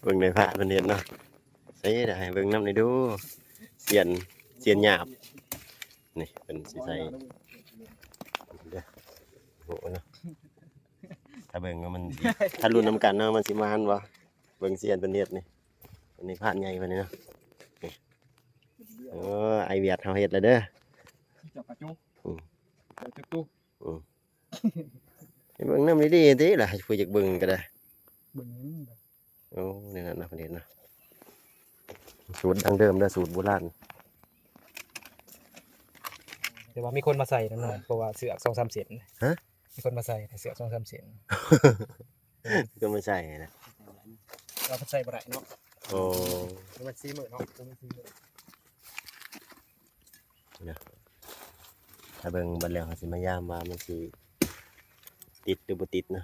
ເບິ່ງນາຍພານເພິ່ນເຮັດເນາະ. ໃສ່ ດຽວໃຫ້ເບິ່ງນຳແດ່ດູ ສຽນ ສຽນຫຍາບ. ນີ້ເພິ່ນຊິໃສ່ເດີ ໂອ້ເນາະ. ຖ້າເບິ່ງວ່າມັນ ຖ້າລຸ້ນນຳກັນເນາະ ມັນຊິມານບໍ່. ເບິ່ງສຽນເພິ່ນເຮັດນີ້ ອັນນີ້ພານໃຫຍ່ເພິ່ນນີ້ເນາະ. ນີ້ ເອີ ອ້າຍວຽດເຮົາເຮັດແລ້ວເດີ. ເຈົ້າກະຈຸ ອືມ ເຈົ້າຈຸຕຸ ອືມ ໃຫ້ເບິ່ງນຳດີໆຕິລະ ຜູ້ຢາກເບິ່ງກະໄດ້ ເບິ່ງ ໂອ້ ແນວນັ້ນນະ ເພິ່ນເຮັດນະ. ສູດດັ້ງເດີມເດີ ສູດໂບລານ. ແຕ່ວ່າມີຄົນມາໃສ່ນຳເນາະ ເພາະວ່າເຊືອກສອງສາມເສັ້ນ. ຮະ? ມີຄົນມາໃສ່ເຊືອກສອງສາມເສັ້ນ. ມີຄົນມາໃສ່ນະ ວ່າເພິ່ນໃສ່ບໍ່ໄດ້ເນາະ. ໂອ້ ມັນສີ່ມື້ເນາະ ບໍ່ມີສີ່ມື້. ນະ ຖ້າເບິ່ງບັດແລ້ວ ເຮົາຊິມາຢາມວ່າມັນຊິຕິດຫຼືບໍ່ຕິດເນາະ.